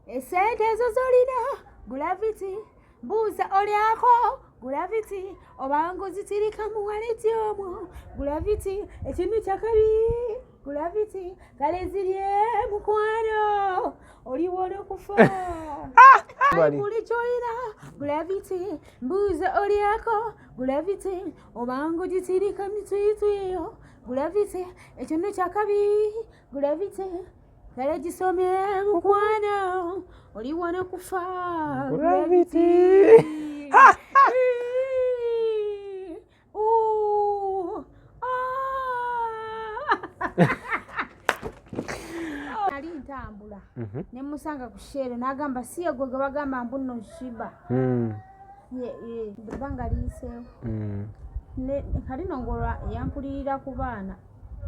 Esente ezo zolina Gravity, mbuuza olyako Gravity, obanga ozitirika mu wallet omwo Gravity, ekintu kyakabi Gravity, kale zirye mukwano oliwona okufa. Buli kyolina Gravity, mbuuza olyako Gravity, obanga ogitirika mitwitwi eyo Gravity, ekintu kyakabi Gravity, kale gisomye mukwano oliwona kufa. Gravity. Ooh, ah. Nali ntambula ne musanga ku Shell, n'agamba si yegwe gwe bagamba mbu nno Sheebah. Ebbanga liyiseewo. Kali no ng'olwa yampulirira ku baana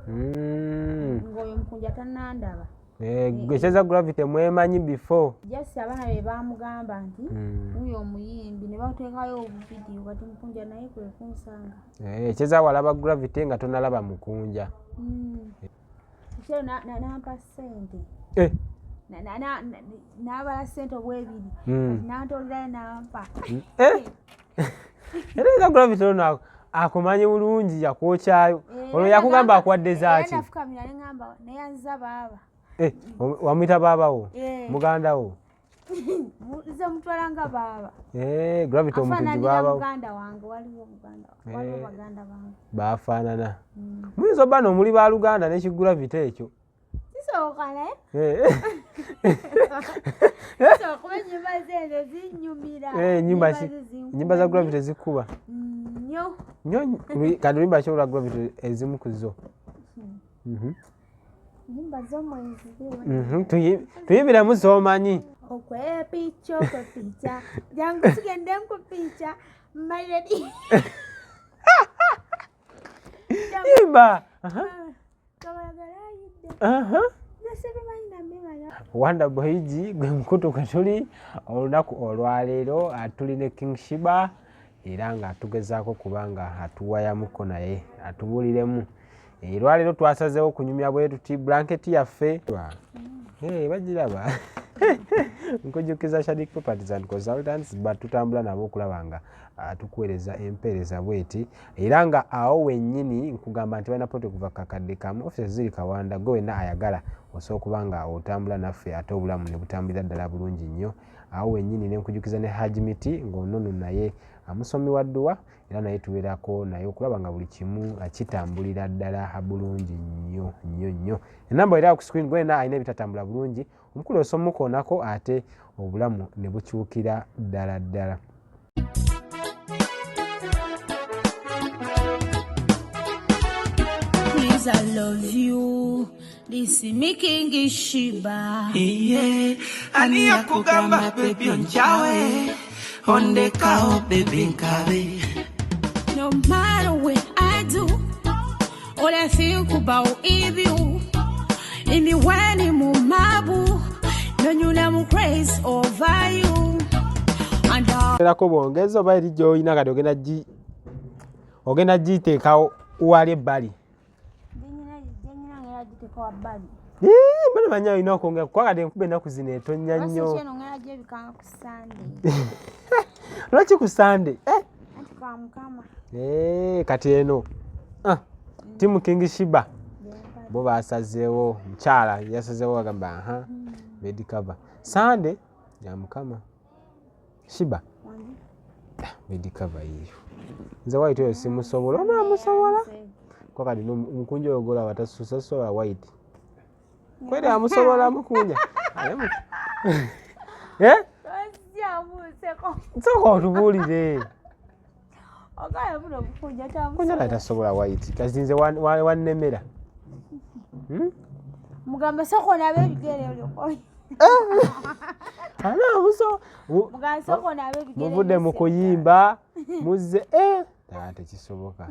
ng'oyo mukunja tannandaba. Eh, gwe kyeza Gravity mwemanyi before? Just abaana be baamugamba nti wuyo omuyimbi, ne bateekayo obuvidiyo, kati mukunja naye kwe kunsanga. Eh, kyeza walaba Gravity nga tonalaba mukunja? Shell nampa ssente. N'abala ssente obwebiri. Kati n'antoolerayo n'ampa. Eh. Era eza Gravity ono akumanyi bulungi, yakwokyayo. Olwo yakugamba akuwadde zaaki? Nafukamira ne ŋŋamba neyanziza baaba. Eh, wamuyita baabawo? Eh. Muganda wo? Nze mutwala nga baaba. Eh, Gravity omutuju. Afaananira Baabawo. muganda wange, waliwo muganda, waliwo baganda bange. Bafaanana. Muyinza obba nomuli baluganda n'ekigravity ekyo. Kisoboka naye. Kisoboka kuba ennyimba ze ezo zinnyumira. Eh, ennyimba Ennyimba ze zinkuba ennyimba za nnyo. Gravity zikuba Nnyo. Nnyo. Kati luyimba ki olwa Gravity, ezimu ku zo? Ennyimba z'omwezi ziwe. Tuyimbiremu z'omanyi. Okwepicha, okwepicha, jangu tugende nkupicha, my lady. Yimba. Aha. Kabalagala ayidde. Nze sibimanyi nambimanya. Wanda Boyigi gwe mukutu kwe tuli olunaku olwaleero. Tuli ne King Sheebah era nga tugezaako kubanga atuwayamuko naye atubuuliremu. Olwaleero twasazeewo kunyumya bwe tuti blanketi yaffe. Hey, bagiraba. Nkujjukiza Shadik Properties and Consultants, but tutambula nabo okulaba nga tukuweereza empeereza bweti, era nga awo wennyini nkugamba nti balina plot kuva kakadde kamu, offices ziri Kawanda. Gwe wenna ayagala osobola okuba nga otambula naffe ate obulamu ne butambulira ddala bulungi nnyo awo wennyini. Ne nkujjukiza ne Haji Miti ng'onono naye amusomi wa dduwa, era naye tubeerako naye okulaba nga buli kimu kitambulira ddala bulungi nnyo nnyo nnyo. Enamba era ku screen. Gwe yenna alina ebitatambula bulungi, omukulu osomukoonako ate obulamu ne bukyukira ddala ddala. Please, I love you. This is me, King Sheebah. Iye, ani yakugamba baby onjawe, ondekawo baby nkabe. No matter what I do, all I think about is you. Imiwani mumabu, no nyuna craze over you. And I erako bwongezi oba eri gy'olina kati ogenda giteekawo wali ebbali? Ii, mbona manyi olina okwongera kuba kati enkuba ennaku zino etonnya nnyo. Lwaki ku Sande? Eh? Eh, kati eno team King Sheebah bo basazeewo, mukyala yasazeewo agamba aha bed cover Sande ya mukama Sheebah bed cover yiyo. Nze white oyo simusobola, onaamusobola? Kwa kati mukunja oyo golaba tasobola white kweri amusobola mukunja. Eh? Nsooka otubuulire. Kunja naye tasobola white, kati nze wannemera. Mugambe sooka onaabe ebigere olyoka. Anaamuso Mugambe sooka onaabe ebigere. Muvudde mu kuyimba muzze, eh, tekisoboka.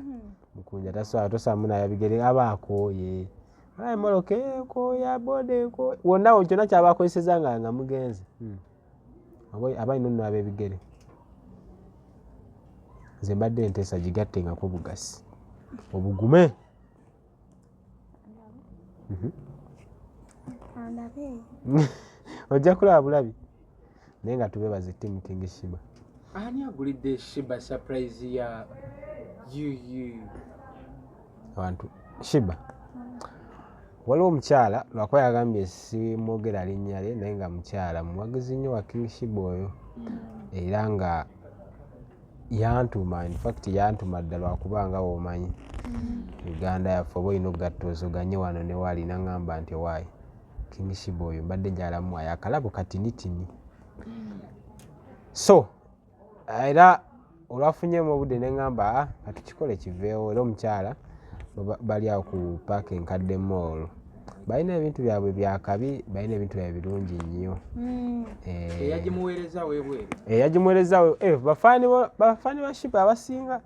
Mukunja tasobola, tosobola munaaba bigere, aba akooye. Emmotoka ekooya, boda ekooya, wonna kyonna kyaba akozeseza nga mugenze. Aba alina onaaba ebigere. Nze mbadde nteesa gigattengako bugasi obugume. Andabe. Ojja kulaba bulabi naye nga tubebaze team King Shiba. Ani agulidde Shiba surprise ya UU? Abantu Shiba waliwo omukyala lwakuba yagambye simwogera linnya lye naye nga mukyala muwagizi nnyo wa King Shiba oyo era nga yantuma, in fact yantuma dda lwakuba nga womanyi Uganda yaffe oba olina okugatta ozoganye wano ne wali, naŋŋamba nti owaayi King Shiba oyo mbadde njagala muwaayo akalabo katinitini. So era olwafunyemu obudde ne ŋŋamba katukikole kiveewo. Era omukyala bali awo ku paaka enkadde mall, balina ebintu byabwe byakabi, balina ebintu byabwe birungi nnyo. Eyagimuweereza webweru. Eyagimuweereza bafaani ba Shiba abasinga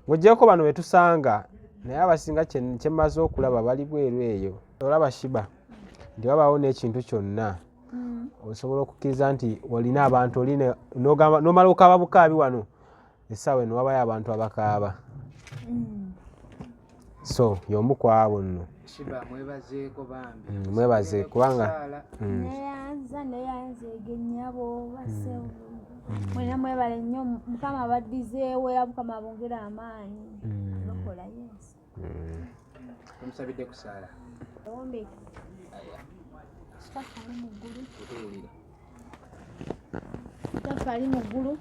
ng'oggyeko bano betusanga, naye abasinga kye mmaze okulaba bali bweru eyo. Olaba Shiba nti wabaawo n'ekintu kyonna osobola okukkiriza nti olina abantu n'omala okaaba bukaabi wano essaawa eno wabayo abantu abakaaba. So y'omu ku abo nno. Shiba mwebazeeko bambi. Mwebaze kubanga Neyanza neyanzeege nnyabo bassebo. Mwenna mwebale nnyo, Mukama abaddizeewo era Mukama abongere amaanyi. Bakola yes. Tumusabidde kusaala. Owombeke. Kitaffe ali mu ggulu. Otuwulira. Kitaffe ali mu ggulu.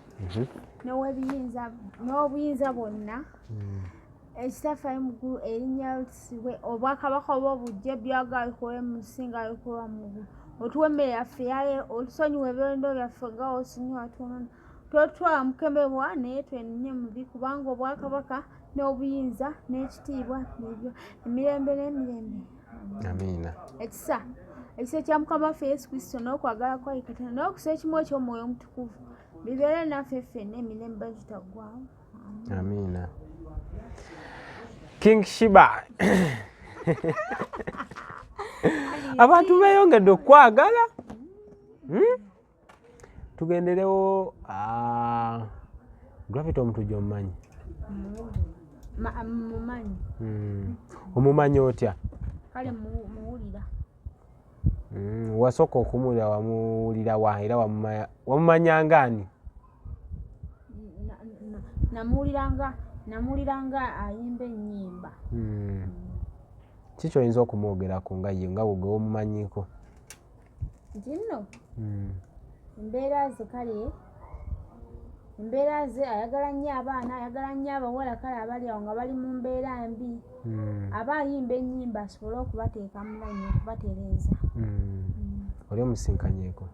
N'obuyinza bwonna. Ekitaffe ali mu ggulu erinnya lyo lisibwe, obwakabaka bwo bujje, byagala bikolwe mu nsi nga bikolwa mu ggulu. Otuwe emmere yaffe eyaleero, otusonyiwe ebyonoono byaffe nga bw'osonyiwa abatwonoona. Totutwala mu kukemebwa naye twenenye mubi, kubanga obwakabaka n'obuyinza n'ekitiibwa n'ebyo emirembe n'emirembe. Amiina. Ekisa ekisa kya Mukama waffe Yesu Kristo n'okwagala kwa Katonda n'okussa ekimu eky'Omwoyo Omutukuvu bibeere naffe ffenna emirembe egitaggwaawo. Amiina. King Shiba abantu beeyongedde okwagala. Tugenderewo Gravity Omutujju omumanyi? Mumanyi. Omumanyi otya? Kale muwulira. Wasooka okumuwulira wamuwulira wa era wamumanyanga ani? Namuwuliranga ayimba ennyimba. Ki ky'oyinza okumwogerako nga ye nga gwe omumanyiiko? Nti nno embeera ze kale embeera ze ayagala nnyo abaana, ayagala nnyo abawala kale abali awo nga bali mu mbeera mbi. Aba ayimba ennyimba asobole okubateeka mu layini okubatereeza. Oli omusinkanyeeko?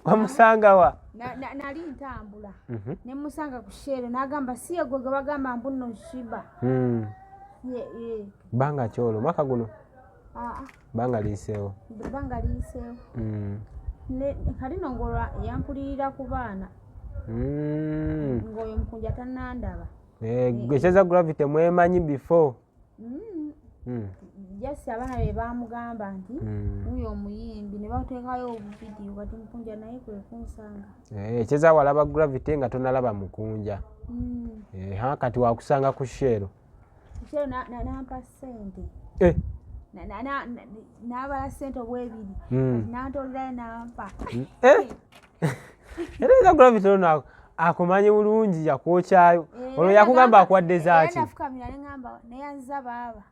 Wamusanga wa? Nali ntambula ne musanga ku Shell n'agamba si ye gwe gwe bagamba mbu nno Shiba. Bbanga ki olwo? Mwaka guno? Bbanga liyiseewo. Bbanga liyiseewo. Kali nno ng'olwo yampulirira ku baana. Ng'oyo mukunja tannandaba. Gwe ekyeza Gravity mwemanyi before. Just abaana be baamugamba nti wuuyo omuyimbi ne bateekayo obuvidiyo kati mukunja naye kwe kunsanga. Ekyeza walaba Gravity nga tonalaba mukunja. Kati wakusanga ku Shell. Shell n'ampa ssente. N'abala ssente obwebiri. N'antoolerayo n'ampa. Era eza Gravity ono akumanyi bulungi yakwokyayo. Olwo yakugamba akuwadde zaaki? Era nafukamira ne ŋŋamba neyanziza baaba.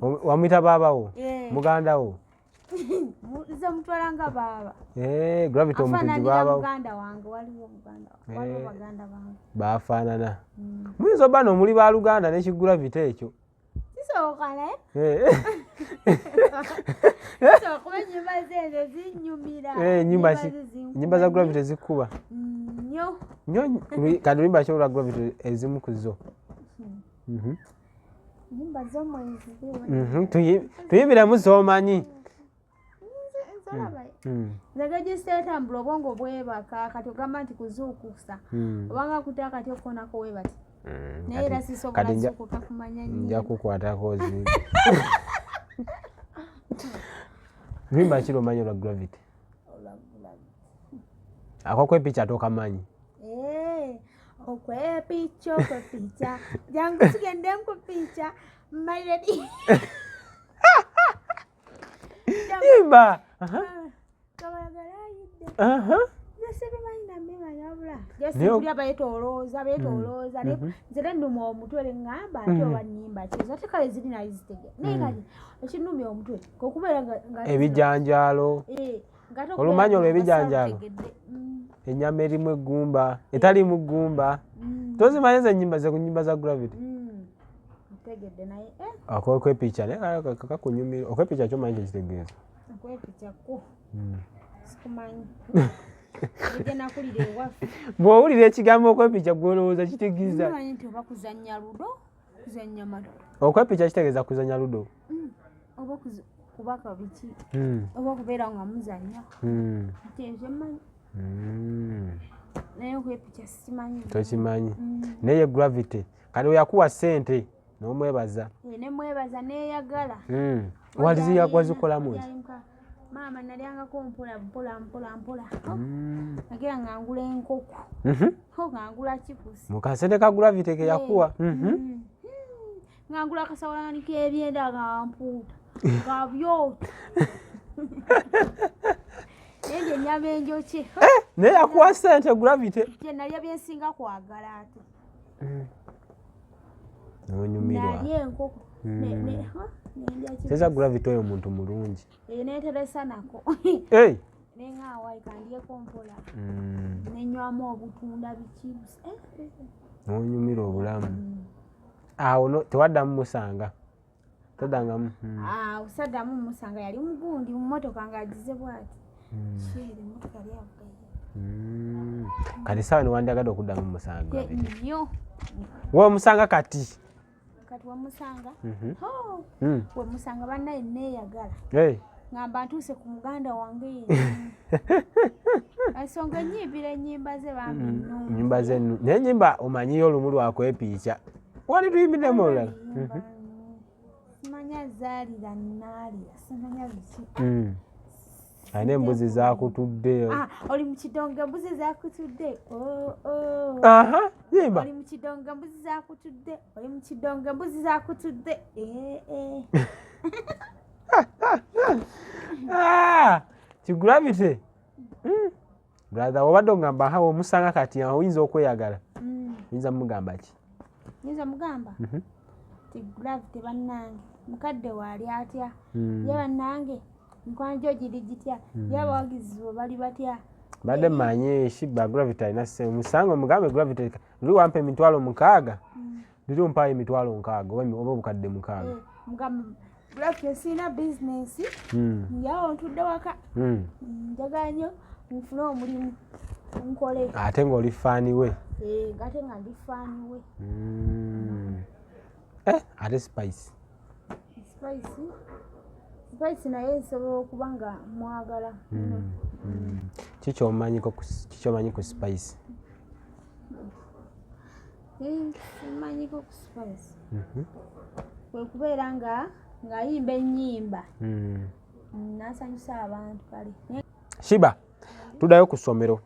Wamuyita baaba wo? Muganda wo? Nze mutwala nga baaba. Gravity Omutujju baaba wo. Muganda wange waliwo muganda wange, waliwo baganda bange. Bafaanana. Muyinza obba no muli baluganda n'ekigravity ekyo. Kisoboka naye. Kisoboka kuba ennyimba ze ezo zinnyumira. Ennyimba za Gravity zikuba? Nnyo. Nnyo, kati luyimba ki olwa Gravity ezimu ku zo? Ennyimba z'omwezi ziwo. Tuyimbiremu z'omanyi. Nzolaba. Nze gagisa etambula obwongo bwebaka kati ogamba nti kuzuukusa. Obanga kuta kati okukoonako weebati. Naye era sisobola zuukuka kumanya Nja nnyimba. kukwatako zi. Luyimba ki lw'omanyi olwa Gravity? Olwa Gravity. Ak'okwepicha tokamanyi? Okwepicha, okwepicha. Jangu tugende nkupicha. My lady. Yimba. Kabalagala ayidde. Aha. Nze sibimanyi nambimanyi wabula. Naye- Jasimpulira beetolooza beetolooza ne nze nennuma omutwe ne ŋŋamba ate oba nnyimba ki ezo ate kale ziri naye zitegera naye kati ekinnumya omutwe okubeera nga nga- Ebijanjaalo, Eh, nga ate okubeera Olumanyi nga olwo ebijanjaalo? salutegedde. Ennyama erimu eggumba, etaliimu ggumba. Tozimanyi ezo ennyimba ze ku nnyimba za Gravity? Ntegedde naye Okwepicha naye kakunyumira. Okwepicha kyomanyi kyekitegeeza. okwepicha kwo sikumanyi gye nakulira ewaffe. Bw'owulira ekigambo okwepicha gw'olowooza kitegeeza. Manyi nti oba kuzannya ludo, kuzannya matu, Okwepicha kitegeeza kuzannya ludo. Oba kubaka biki, oba okubeera nga muzannya nti ebyo mmanyi, naye okwepicha sikimanyi. Tokimanyi. Naye Gravity kati weyakuwa ssente n'omwebaza. Eh, nemwebaza neeyagala. Wazikolamu nti? Maama nalyangako mpola mpola mpola mpola. Nagira nga ngula enkoko. Ho, nga ngula chipusi. Mu kasente ka Gravity ke yakuwa. Nga ngula akasawulani k'ebyenda nga mpuuta nga byota nendya ennyama enjokye. Naye yakuwa ssente Gravity. Gye nalya byensinga kwagala ate. N'onyumirwa. Nalya enkoko nendya chipusi. Seza Gravity oyo muntu mulungi. Eh, neteresa nako. Hey! Neŋaawayi kandyeko mpola nenywamu obutunda biki. N'onyumirwa obulamu. Awo no tewaddamu musanga. Toddangamu. Ah, osaddamu musanga yali mugundi mu mmotoka ng'agize bwati kyere emmotoka yali avuga ye. Kati saawa ne wandyagadde okuddamu musanga Ye, Gravity. nnyo. Weomusanga kati. Kati wemusanga Mhm. Ho, wemusanga bannaye neeyagala. Hey. Ngamba ntuuse ku muganda wange yennyini, ensonga enyimbira ennyimba ze bambi nnungi. Nyimba ze naye ennyimba omanyiyo olumu lwakwepiica. Wali tuyimbiddemu olulala. Ennyimba, simanya zaalira naalira simanya biki. Alina embuzi zakutudde. Ah, oli mu kidongo embuzi zakutudde. Oh, oh. Aha, yimba. Oli mu kidongo embuzi zakutudde, oli mu kidongo embuzi zakutudde. Eh, eh. Ah, kigravity. Brother, obadde ogamba ha omusanga kati awo oyinza okweyagala. Oyinza mugamba ki? Nyinza mugamba ti Gravity bannange mukadde waali atya, ye bannange mikwano gyo giri gitya, ye abawagizi bo bali batya? Mbadde mmanyi Shiba Gravity alina ssente. Omusanga omugambe Gravity luli wampa 60,000. Luli ompayo 60,000 oba 600,000. Eh, mugamba Gravity sirina bizinesi, njawo ntudde waka, njagala nnyo nfune omulimu nkole. Ate ng'oli faani we. Eh, ate nga ndi faani we. Eh, ate Spice. Spice naye nsobola okuba nga mwagala. Kiki ku Spice? Eh, simanyiko ku Spice kwe kubeera nga ng'ayimba ennyimba n'asanyusa abantu kale. Naye Shiba, tuddayo ku ssomero.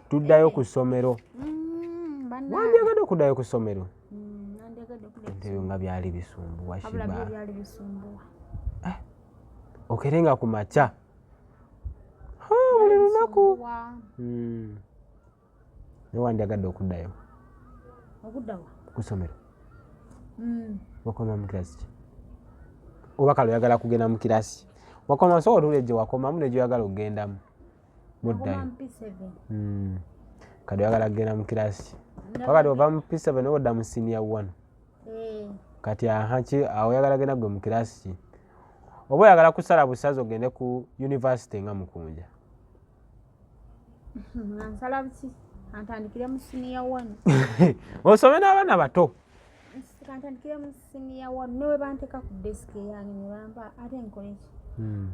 Tuddayo ku ssomero. Bannange. Wandyagadde okuddayo ku ssomero? Nandyagadde okuddayo. Ebyo nga byali bisumbuwa. Wabula byo Shiba. byali bisumbuwa. Okerenga ku makya. Ha, buli lunaku. Bisumbuwa. Naye wandyagadde okuddayo Okuddawa? ku ssomero? Wakoma mu kirasi ki? Oba kale oyagala kugenda mu kirasi? Wakoma sobola otuula gye wakomamu ne gy'oyagala okugendamu. Nakoma Buddayo. mu P7. Kati oyagala kugenda mu kirasi. Wakati ova mu P7 oba odda mu senior 1. Eh, Kati aha ki awo oyagala genda gwe mu kirasi ki? Oba oyagala kusala busazi ogende ku university nga Mukunja. Nga nsala buki antandikire mu senior 1. Osome n'abaana bato. Kantandikire mu senior 1 ne we banteeka ku desk eyange ne bampa ate nkole ki?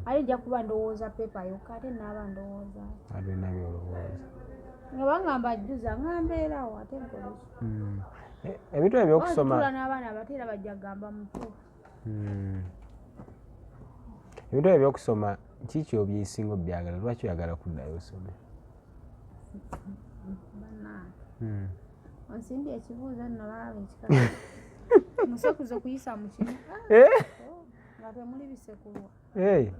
Ate nja kuba ndowooza pepa yokka ate naaba ndowooza. Alina by'olowooza. Nga bangamba jjuza nga mbeerawo ate nkole ki? Ebintu ebyokusoma. Tuula n'abaana abato era bajja kugamba muto. Ebintu ebyokusoma kiki obyesinga obyagala? Lwaki oyagala kuddayo osome? Bannange. Onsimbye ekibuuzo nno balaba ekika. Musekuzo kuyisa mu kino. Eh? Nga temuli bisekulwa. Hey,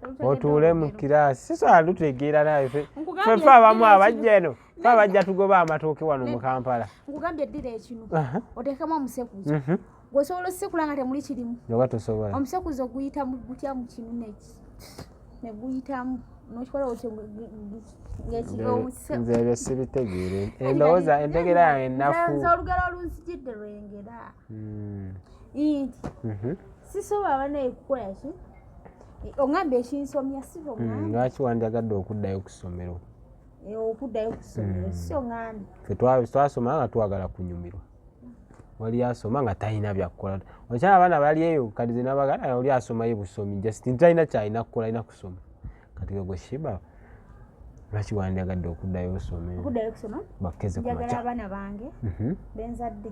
Terutegedde otuule mu olugero. kiraasi sisobola lutegeera naye ffe Nkugambye ffe abamu eddira abajja eno ffe abajja tugoba amatooke wano mu Kampala. Nkugambye eddira ekinu Aha. oteekemu omusekuzo. Mhm. Gweosobola osikula nga temuli kirimu. Oba tosobola. Omusekuzo guyita gutya mu kinu ne guyitamu nokikola otyo Nze ebyo sibitegeere. Endowooza entegeera yange ennafu. Nze olugero olunzijidde lwengera nti sisobola banaye kukola ki oŋŋambye ekinsomya si oŋŋambye Lwaki wandyagadde okuddayo ku ssomero? Okuddayo ku ssomero si oŋŋambye. Ffe twasoma nga twagala kunyumirwa. Wali asoma nga talina byakukola. Okyala abaana bali eyo kati ze nabagala oli asomayo busomi just talina kyalina kukola alina kusoma. Kati gwe Shiba lwaki wandyagadde okuddayo osome? Okuddayo okusoma Bakeze ku njagala makya. abaana bange benzadde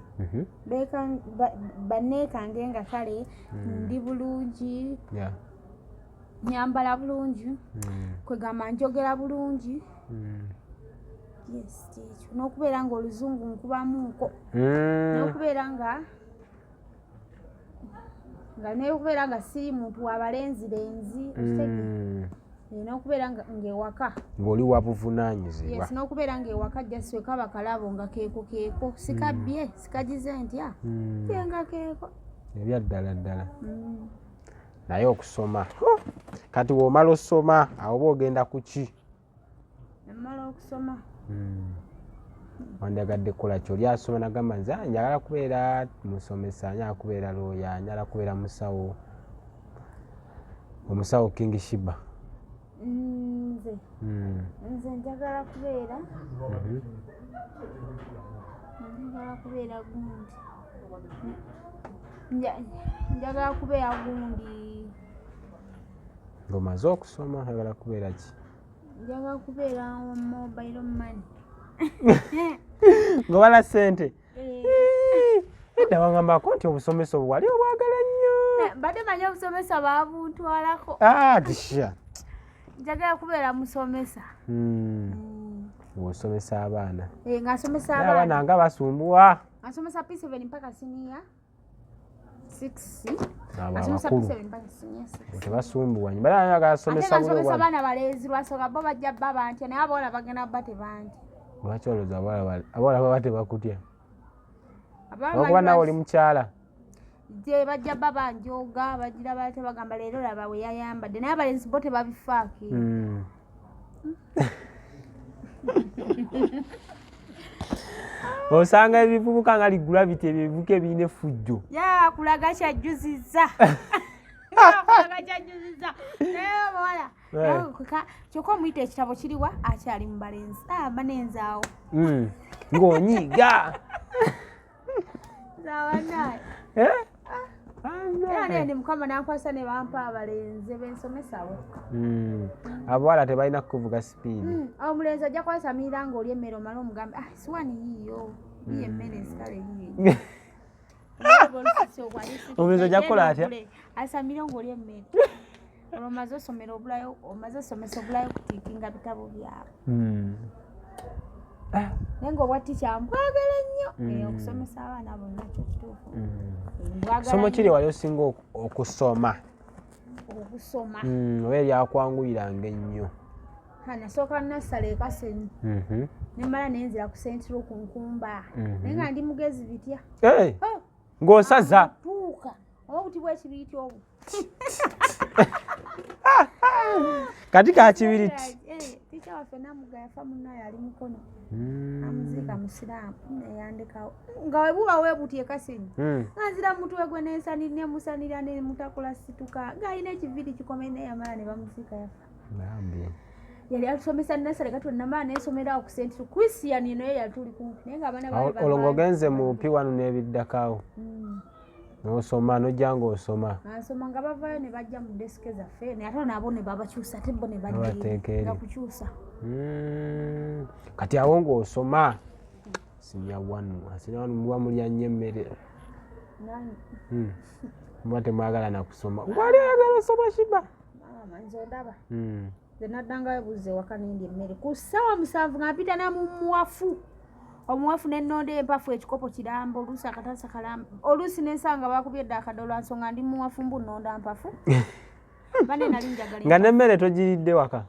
banneekange nga kale ndi bulungi, nyambala bulungi, kwegamba njogera bulungi. Yes, kyekyo n'okubeera nga oluzungu nkubamuuko n'okubeera nga n'okubeera nga siri muntu wa balenzirenzi, okitegeera? N'okubeera ng'ewaka Ng'oli wa buvunaanyizibwa. Yes, n'okubeera ng'ewaka just wekaba kalabo nga keeko keeko sikabbye sikagize ntya nga keeko. Ebya ddala ddala. Naye okusoma kati bw'omala osoma awo oba ogenda ku ki? Namala okusoma Wandyagadde kukola ki? Oli asoma nagamba nze "Ah, njagala kubeera musomesa, njagala kubeera looya, njagala kubeera musawo." Omusawo King Shiba. Nze nze njagala kubeera njagala kubeera gundi njagala kubeera gundi. Ng'omaze okusoma oyagala kubeera ki? Njagala kubeera mobile money. Ng'obala ssente. Edda wangambako nti obusomesa obwo wali obwagala nnyo. Mbadde manyi obusomesa babuntwalako. Ah, tisha. Njagala kubeera musomesa. Ng'osomesa abaana. Nga nsomesa Naye abaana abaana nga basumbuwa. Nga nsomesa P7 mpaka senior 6. Abo Nga nsomesa abakulu P7 mpaka senior 6. tebasumbuwa nnyo. Bala njagala Ate somesa nga buno nsomesa bwana. baana balenzi lwasooka bo bajja bba bantya naye abawala bagenda bba tebantya. Lwaki olowooza abawala baba tebakutya? Abawala Olwokuba manyi naawe oli mukyala. Gye bajja bba banjooga bagira batya bagamba leero laba we yayambadde naye abalenzi bo tebabifaako. Osanga ebivubuka nga ligravity ebyo ebivubuka ebirina effujjo. Ya kulaga kyajjuzizza. Kulaga kyajjuzizza. Naye abawala kyokka omuyita ekitabo kiriwa akyali mu balenzi banenzi awo. Ng'onyiiga. Nze abanaye. Eh? Era naye ndi mukama nankwasa ne bampa abalenzi bensomesa bokka. Abawala tebalina kukuvuga sipiidi. Omulenzi ajja kwasamirira ng'olya emmere omale omugambe ah siwani yiiyo yiyo emmere nsikale yiiyo. Omulenzi ajja kukola atya? Asamire ng'olya emmere. Olwo omaze osomera obulayo omaze osomesa obulayo kutiikinga bitabo byabwe. Naye ng'obwa ttica mbwagala nnyo. Okusomesa abaana bonna kyo kituufu. Mbwagala Ssomo nnyo ki lye wali osinga okusoma? Okusoma. Oba eryakwanguyiranga ennyo? Ha, nasooka nassala e Kasenyi. Ne mmala ne nzira ku Central ku Nkumba. Naye nga ndi mugezi bitya. Eh, Oh, ng'osaza. Tuuka. Oba obuti bw'ekibiriti obwo. Kati ka kibiriti. Teacher waffe Namuga yafa munnaye ali Mukono. Amuziika Musiraamu neyandekawo. Nga we buba weebuti e Kasenyi. Nga nzira mu mutwe gwe nemusanira ne mutakula situka. Ng'alina ekiviiri kikome naye yamala ne bamuziika yafa. Bambi. Yali atusomesa nasale kati namala nensomera awo ku Central Christian naye yali tuli kumpi naye ng'abaana baali Olwo ng'ogenze mu P1 n'ebiddako awo. N'osoma n'ojja ng'osoma. Nga nsoma nga bavaayo ne bajja mu desike zaffe naye ate nabo ne babakyusa ate bo ne bajja Babateeka eri. nga kukyusa. Kati awo ng'osoma senior one, senior one muba mulya nnyo emmere. Muba temwagala na kusoma. Wali oyagala osoma Shiba? Maama nze ondaba. Nze naddangayo buzzi ewaka nendya emmere ku ssaawa 7 nga mpita na mu muwafu. Omuwafu nennonda empafu, ekikopo kiramba, oluusi akatasa kalamba, oluusi nensanga bakubye dda akadde lwa nsonga ndi muwafu, mbu nnonda mpafu. Bane nali njagala Nga nemmere togiridde waka?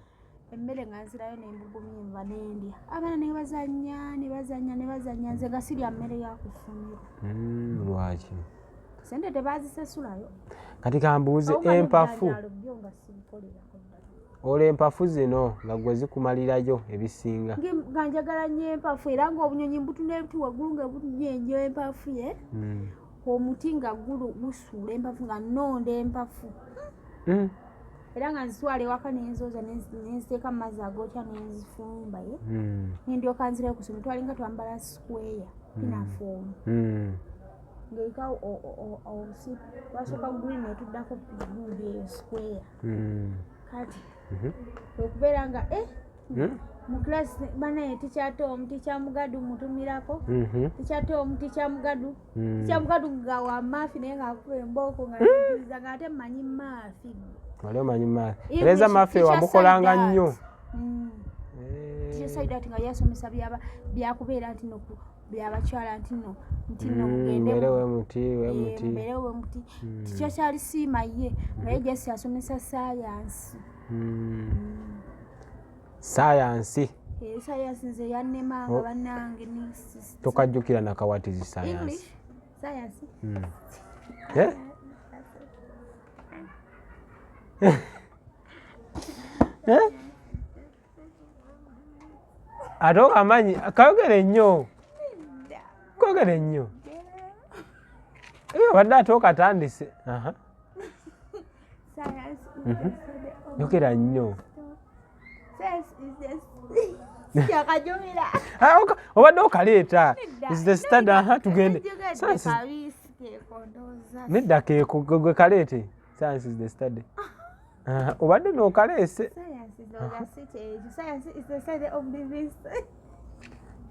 Emmere nga nzirayo nembugumya enva nendya. Abaana ne bazanya, ne bazanya, ne bazanya, nze nga sirya mmere ya ku ssomero. Lwaki? Sente tebazisasulayo. Kati kambuuze, Awuma empafu n'ebjanjaalo byo nga sibikolerako ddala. Olwo empafu zino nga gwe zikumalirayo ebisinga? Nga njagala nnyo empafu, era ng'obunyonyi mbutuna ebuti waggulu nga bunyenyo empafu ye. Omuti nga gusuula empafu, nga nnonda empafu. Era nga nzitwala ewaka nenzooza, nenziteeka mu mazzi agookya, nenzifumba ye. Nendyoka nzirayo ku ssomero. Twalinga twambala square pinafore ng'eriko obusipi, lwasooka green netuddako gundi eyo square. Kati okubeera nga mu class banaye, teacher Tom, teacher Mugadu mutumirako. Teacher Tom, teacher Mugadu. Teacher Mugadu nga wa maths, naye ng'akuba embooko nga njuza, ng'ate mmanyi maths. Wali omanyi maths? English, Era eza maths teacher wamukolanga Saidat. nnyo. Teacher Saidat nga yasomesa byakubeera nti no byabakyala, nti no mugende Mbeere we muti we muti. Mubeere we muti. Teacher kyali siima ye nga ye just asomesa sayansi. Sayansi. Sayansi nze yannemanga. Oh. Bannange Tokajjukira nakawatizi sayansi? English sayansi. Eh? Eh? Ate okamanyi, kayogere nnyo, kogere nnyo. Eh, obadde ate okatandise. Aha. Science is the study of Yogera nnyo. Science is the kyakajumira. Ah, obadde okaleeta is the study. Aha, tugende. Science is- Kabisi kekondooza. Nedda, keeko gwe kaleete. Science is the study. Aha, obadde n'okaleese. Science is the si kyekyo. Science is the study of living.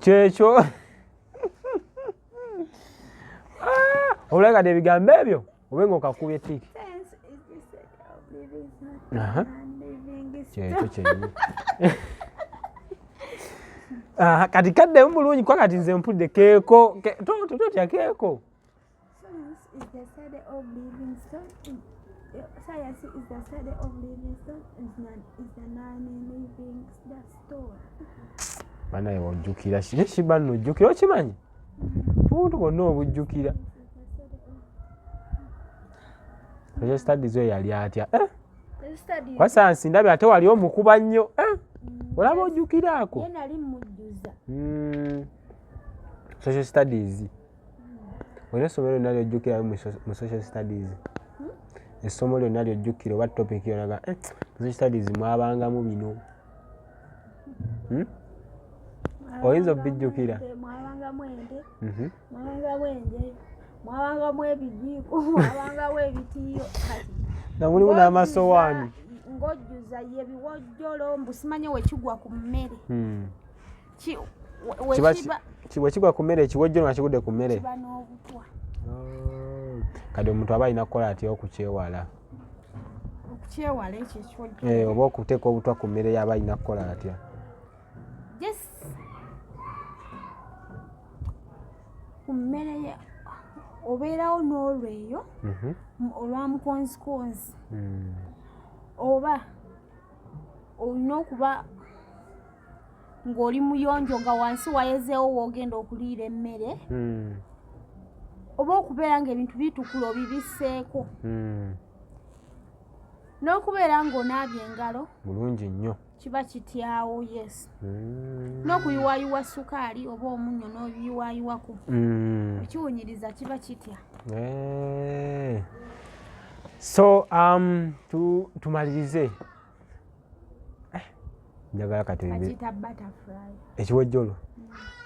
Kyekyo. Ah, olabika ebigambo ebyo obe nga okakubye tick. Science is the study of living and living. Kyekyo kyennyini. Aha, kati kaddemu bulungi, kwa kati nze mpulidde keeko. Totya, keeko. Science is the study of living stone. Science is the study of living stone is the non-living stone. Banaye wojjukira naye kiba nno ojjukira, okimanyi obuntu bwonna obujjukira. Social studies oyo yali atya? Eh, kwa sayansi ndabye ate wali omukuba nnyo. Eh, olaba ojjukira ako. Ye nali mujjuza. Social studies, olina essomero lyonna lyojjukirayo mu social studies? Essomo lyonna lyojjukira oba topic yonna ga mu social studies mwabangamu bino? Oyinza obijjukira? Mwabangamu ente, mwabangamu enje, mwabangamu ebijiiko, mwabangamu ebitiiyo. Kati Nga mulimu n'amasowaani. Ng'ojjuza ye biwojjolo, mbu simanye wekigwa ku mmere. Kiba Wekiba bwe kigwa ku mmere, ekiwojjolo nga kigudde ku mmere, kiba n'obutwa. Oh. Kati omuntu aba alina kukola atya okukyewala? Okukyewala ekyo ekiwojjolo? Eh, oba okuteeka obutwa ku mmere yaba alina kukola atya? Just ku mmere ye obeerawo n'olweyo olwa mukonzikonzi, oba olina okuba ng'oli muyonjo, nga wansi wayezeewo woogenda okuliira emmere, oba okubeera ng'ebintu bitukula obibiseeko, n'okubeera ng'onaabye engalo. Bulungi nnyo. Kiba kityawo, yes. N'okuyiwaayiwa sukaali oba omunnyo n'obiyiwaayiwako, okiwunyiriza, kiba kitya. Eh. So tumalirize. Eh, njagala kati oyimbe. Bakiyita butterfly. Ekiwojjolo.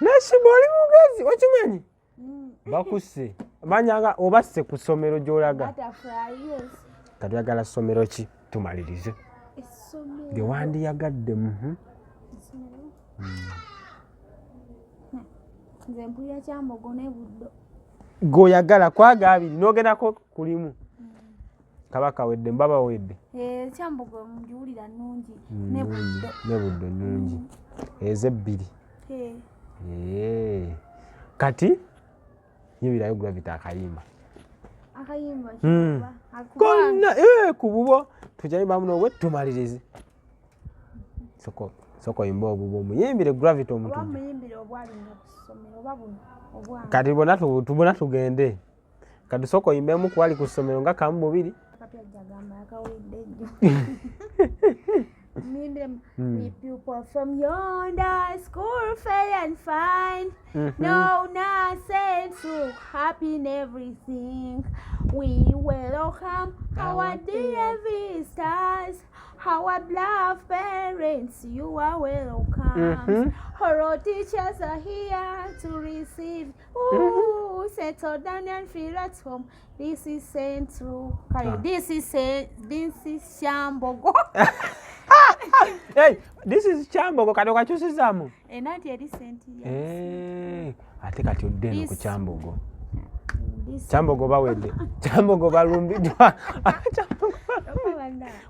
Nashiba oli mugezi, okimanyi bakusse manyanga obasse ku ssomero gy'olaga. Butterfly, yes. Kati oyagala ssomero ki, tumalirize, Essomero lye wandiyagadde? Essomero. Nze mpulira Kyambogo ne Buddo. Gweoyagala kwaga abiri n'ogendako kulimu kaba kawedde, mbaba wedde. Eh, Kyambogo ngiwulira nnungi, ne Buddo. Ne Buddo nnungi, ezo ebbiri. Eh, Kati nyibirayo Gravity akayimba. Akayimba Konna ku bubwo tujayimba muno obwe tumalirize. Soko soko yimba obubwo muyimbire Gravity oba omutujju. muyimbire obwalinga ku ssomero oba buno obwange. Kati bonna tubona tugende. Kati soko oyimbemu ku wali ku ssomero nga kamu bubiri. Akapya jagamba yakawulidde ejjo. Muyimbire we people from yonder school fair and fine. No nonsense, so happy in everything. We welcome our dear visitors, our beloved parents, you are welcome. Our teachers are here to receive. Ooh, settle down and feel at home. This is Central. Ah. This is this is Shambogo. Hey, this is Kyambogo kati okakyusizaamu. Enanti eri senti ya. Ate kati odde eno ku This- Kyambogo. This Kyambogo bawedde. Kyambogo balumbiddwa. Kyambogo.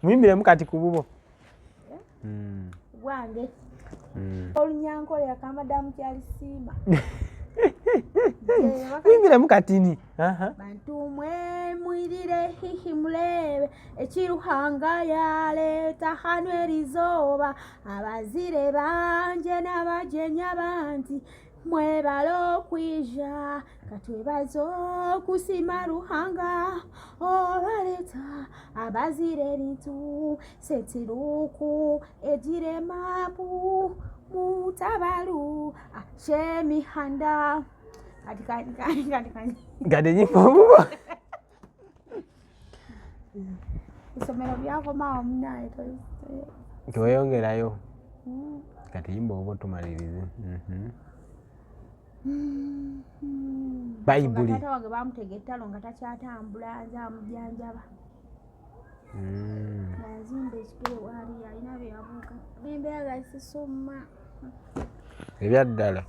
Muyimbiremu kati ku bubwo. Bwange. Olunyankole yakamadamu kyalisiima. Muyimbiremu katini. Aha. Bantu mwe mwirire hihi mulebe ekiruhanga yaleeta hano erizooba abazire banje n'abajenya banti mwebale okwija katwebaze okusima Ruhanga olwaleeta abazire ebintu setiruku egire mapu mutabalu ashemihanda kati kati kati kati kati Kati nyimba obubwo. Essomero byakomawo munaye. Teweyongerayo. Kati yimba obubwo tumalirize. Bayibuli. Taata wange bamutega ettalo nga takyatambula nze amujjanjaba. Ng'azimba ekigere waali alina bye yabuuka nembeera nga sisoma. Ebyaddala.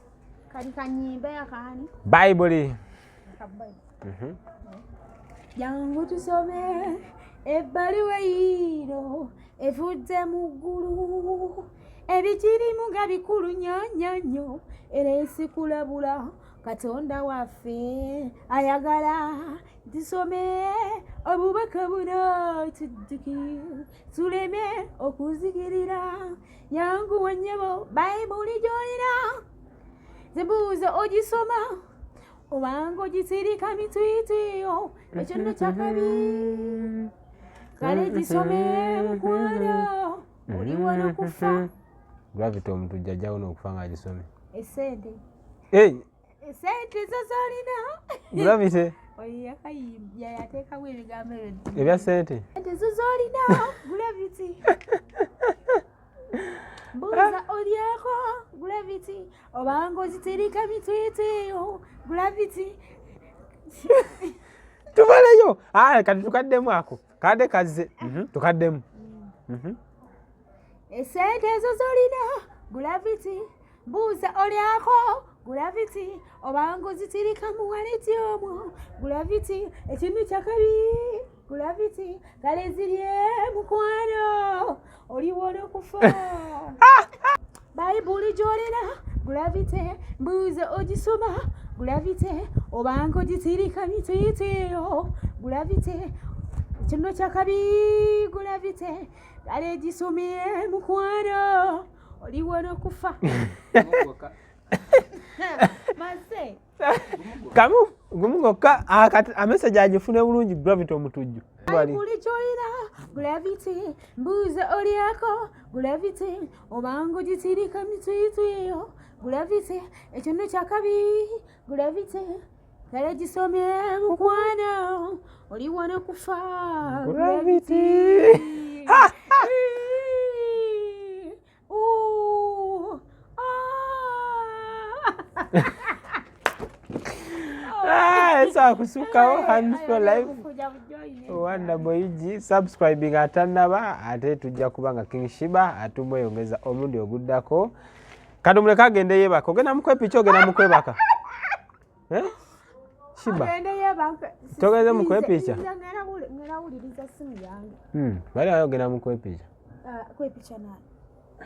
Kati kanyimbe akaani? Bayibuli. Jangu tusome ebbaluwa yiino evudde mu ggulu ebikirimu nga bikulu nnyo nnyo nnyo era ensikulabula Katonda waffe ayagala tusome obubaka buno tuddukire tuleme okuzikirira. Yanguwa nnyabo Bayibuli gy'olina zibuuza ogisoma obanga ogisirika mitwitwiyo ekyo nno kyakabi kale gisome mukwano oliwo n'okufa. Gravity omutujju ajjawo n'okufa ng'agisomye. Esente. Hey, Esente zo z'olina. Gravity Oyo yakayimbya yateekamu ebigambo ebyo. Ebya ssente. Esente zo z'olina Gravity mbuuza olyako Gravity obanga ozitereka mitwitwiyo Gravity. Tumaleyo. Ah, kati tukaddemu ako. Kadde kazze. Tukaddemu. Esente ezo z'olina Gravity mbuuza olyako Gravity obanga ozitereka mu waleti omwo Gravity ekintu kyakabi Gravity kale zirye mukwano oliwo n'okufa. Bayibuli gy'olina Gravity mbuuza ogisoma Gravity obanga ogitirika mitwitwiyo Gravity ekino kyakabi Gravity kale gisomye mukwano oliwo n'okufa. Gumugoka. Maze. Kamu gumu gwokka. Ah, kati amessage agifune bulungi Gravity omutujju. Bayibuli gy'olina Gravity mbuuza olyako Gravity obanga ogitirika mitwitwiyo Gravity ekyo nno kyakabi Gravity kale gisomye mukwano oliwo n'okufa. Gravity. Ooh, ah. Ah, esaawa kusukkawo hands for life. Kuja bujoyine. Wanda Boyigi subscribing atannaba ate tujja kuba nga King Shiba atumweyongeza omulundi oguddako. Kati muleke agende yeebaka. Ogenda mukwepiki ogenda mukwebaka? Eh? Shiba. Agende yeebake. Togenze mu kwepicha? Nze ngenda wuliriza simu yange. Bali ayo ogenda mukwepicha. Ah, kwepicha nani?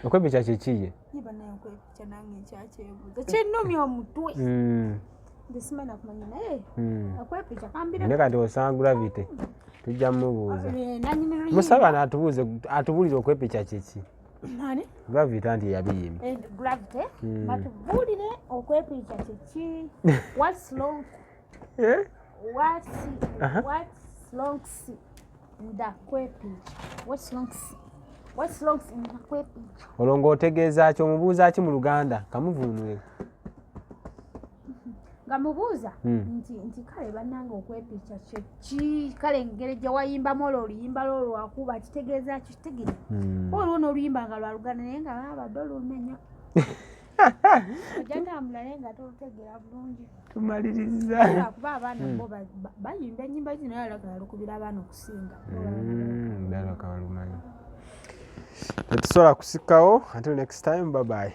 Okwepicha kyekiye? Ye banaye, okwepicha nange nkyakyebuuza, kyennumya omutwe. Nze simanyi nakumanya, naye okwepicha kambire. Naye kati osanga Gravity tujja mubuuza. Eh, nanyini luyimba. Musaba naatubuuze, atubuulire okwepicha kiki. Ani? Gravity anti yabiyimba. Eh, Gravity batubuulire okwepicha kiki. What's wrong? Eh? What's what's wrong nda kwepicha? What's wrong in the kwepicha? Olwo ng'otegeeza ki? Omubuuza ki mu Luganda? Kamuvuunule. Nga mubuuza nti kale bannange, okwepicha kyeki? Kale engeri gye wayimbamu olwo oluyimba lwo lwakuba kitegeeza kitegere. Olwo n'oluyimba nga lwa Luganda, naye nga babadde olumenya ojja tambula, naye nga tolutegeera bulungi. Tumaliriza. Lwakuba abaana bo bayimba ennyimba zino, naye alagala lukubira abaana okusinga. Ddala kabalumanyi. Tetusobola kusikawo. Until next time, bye bye.